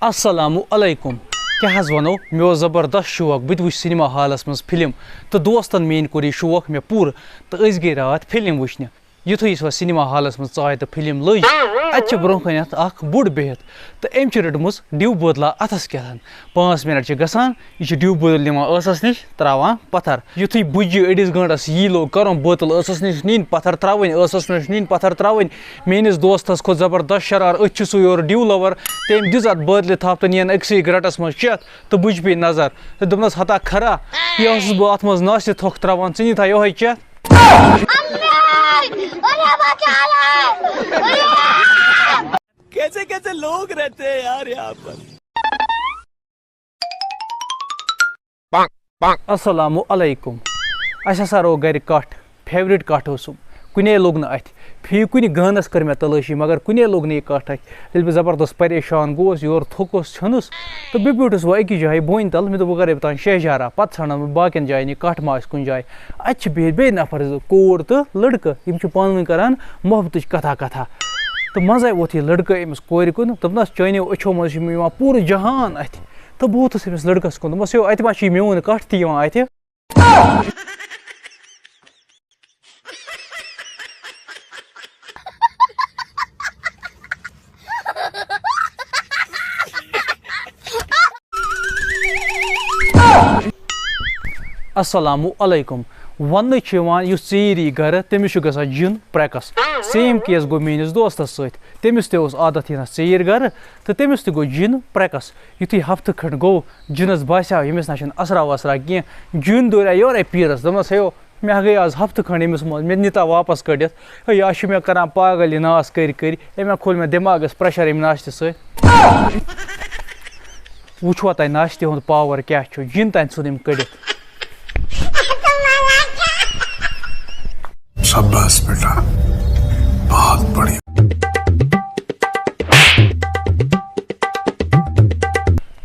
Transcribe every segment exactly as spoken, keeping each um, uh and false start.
السلام علیکم۔ کیٛاہ حظ وَنو، مےٚ اوس زبردست شوق بہٕ تہِ وٕچھِ سینما ہالَس منٛز فِلم، تہٕ دوستَن میٛٲنۍ کوٚر یہِ شوق مےٚ پوٗرٕ، تہٕ أسۍ گٔے راتھ فِلم وٕچھنہِ۔ یُتھُے أسۍ وۄنۍ سینما ہالَس منٛز ژاے تہٕ فِلم لٔج، اَتہِ چھِ برٛونٛہہ کَنٮ۪تھ اَکھ بوٚڑ بِہِتھ، تہٕ أمۍ چھِ رٔٹمٕژ ڈِو بوتلہ اَتھَس کٮ۪تھ۔ پانٛژھ مِنَٹ چھِ گژھان، یہِ چھِ ڈِو بوتل نِوان ٲسَس نِش، ترٛاوان پَتھَر۔ یُتھُے بُجہِ أڑِس گٲنٛٹَس یی لوٚگ کَرُن، بوتل ٲسَس نِش نِنۍ، پَتھَر ترٛاوٕنۍ، ٲسَس نِش نِنۍ، پَتھَر ترٛاوٕنۍ، میٛٲنِس دوستَس کھوٚت زبردست شرار، أتھۍ چھُ سُہ یورٕ ڈِو لَوَر۔ تٔمۍ دِژ اَتھ بٲتلہِ تھپھ تہٕ نِیَن أکسٕے گرٛٹَس منٛز چٮ۪تھ، تہٕ بُجہِ پیٚیہِ نظر۔ تہٕ دوٚپنَس، "ہتا کھرا، یہِ اوسُس بہٕ اَتھ منٛز ناشتہٕ تھۄکھ ترٛاوان، ژٕ نِتھا یِہوٚے چٮ۪تھ؟" कैसे कैसे लोग रहते हैं यार यहाँ पर। السلام علیکم۔ اَسہِ ہسا روو گرِ کَٹھ، فیورٹ کَٹھ اوسُم۔ کُنے لوٚگ نہٕ اَتھِ۔ فی کُنہِ گانَس کٔر مےٚ تلٲشی، مگر کُنے لوٚگ نہٕ یہِ کَٹھ اَتھِ۔ ییٚلہِ بہٕ زبردست پریشان گوس، یورٕ تھوٚکُس، ژھیوٚنُس، تہٕ بہٕ بیوٗٹھُس وۄنۍ أکِس جایہِ بونہِ تَل۔ مےٚ دوٚپ، وۄنۍ کَرَے بہٕ تام شیہجارا، پَتہٕ ژھانٛڈَن بہٕ باقیَن جایَن یہِ کَٹھ ما آسہِ کُنہِ جایہِ۔ اَتہِ چھِ بِہِتھ بیٚیہِ نفر زٕ، کوٗر تہٕ لٔڑکہٕ، یِم چھِ پانہٕ ؤنۍ کَران محبتٕچ کَتھا کَتھا۔ تہٕ منٛزَے ووٚتھ یہِ لٔڑکہٕ أمِس کورِ کُن، دوٚپنَس، "چانیو أچھو منٛز چھُ مےٚ یِوان پوٗرٕ جہان اَتھِ۔" تہٕ بہٕ ووٚتھُس أمِس لٔڑکَس کُن، دوٚپمَس، "یو، اَتہِ ما چھِ یہِ میون کَٹھ تہِ یِوان اَتھِ؟" السلام علیکم۔ وننہٕ چھُ یِوان، یُس ژیٖرۍ یی گرٕ، تٔمِس چھُ گژھان جِن پریکس۔ سیم کیس گوٚو میٲنِس دوستس سۭتۍ۔ تٔمِس تہِ اوس عادت یِنس ژیٖرۍ گرٕ، تہٕ تٔمِس تہِ گوٚو جِن پریکس۔ یُتھُے ہفتہٕ کھنٛڈ گوٚو، جِنس باسیٛاو، ییٚمِس نہ چھُنہٕ اثرا وثرا کینٛہہ۔ جِن دورے یورے پیٖرس، دوٚپنس، "ہے، مےٚ ہا گٔے آز ہفتہٕ کھنٛڈ أمِس منٛز، مےٚ نِتا واپس کٔڑِتھ۔ ہے، یہِ ہا چھُ مےٚ کران پاگل یہِ ناس کٔرۍ کٔرۍ۔ أمۍ ہا کھوٚل مےٚ دٮ۪ماغس پریشر أمۍ ناشتہٕ سۭتۍ۔" وٕچھوا تۄہہِ ناشتہِ ہُنٛد پاور کیٛاہ چھُ، جِن تانۍ ژھُن أمۍ کٔڑِتھ۔ شاباش بیٹا، بہت بڑھیا۔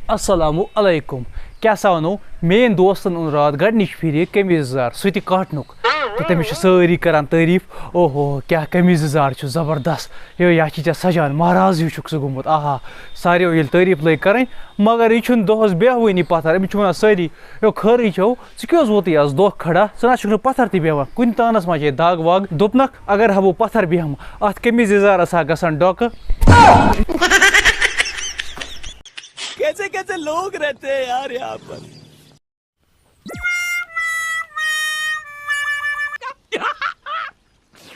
السلام علیکم۔ کیٛاہ سا وَنو، میٛٲنۍ دوستَن اوٚن راتھ گۄڈٕنِچ پھِرِ قمیٖض یَزار، سُہ تہِ کاٹنُک۔ تہٕ تٔمِس چھِ سٲری کَران تعٲریٖف، "اوہو، کیٛاہ قمیٖض یَزار چھُ زبردست۔ ہے، یہِ ہا چھِ ژےٚ سَجان، مہراز ہیوٗ چھُکھ ژٕ گوٚمُت، آہا۔" ساروِیو ییٚلہِ تعٲریٖف لٔگۍ کَرٕنۍ، مگر یہِ چھُنہٕ دۄہَس بیٚہوٲنی پَتھر۔ أمِس چھِ وَنان سٲری، "ہے، خٲرٕے چھَو، ژٕ کیٛاہ اوس ووتُے آز دۄہ کھڑا؟ ژٕ نہ چھُکھ نہٕ پَتھر تہِ بیٚہوان، کُنہِ تانَس ما چھے دَگ وَگ؟" دوٚپنَکھ، "اگر ہا بہٕ پَتھر بیٚہمہٕ، اَتھ قمیٖض یَزارَس ہا گژھن ڈۄکہٕ۔" कैसे कैसे लोग रहते हैं यार यहाँ पर।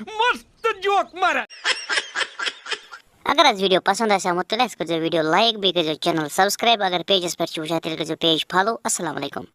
मस्त जोक मारा। اگر حظ ویڈیو پسند آسہِ آمُت، تیٚلہِ حظ کٔرزیٚو ویڈیو لایک، بیٚیہِ کٔرزیٚو چینل سبسکرایب۔ اگر پیجس پٮ۪ٹھ چھِو وٕچھان، تیٚلہِ کٔرزیٚو پیج فالو۔ السلام علیکم۔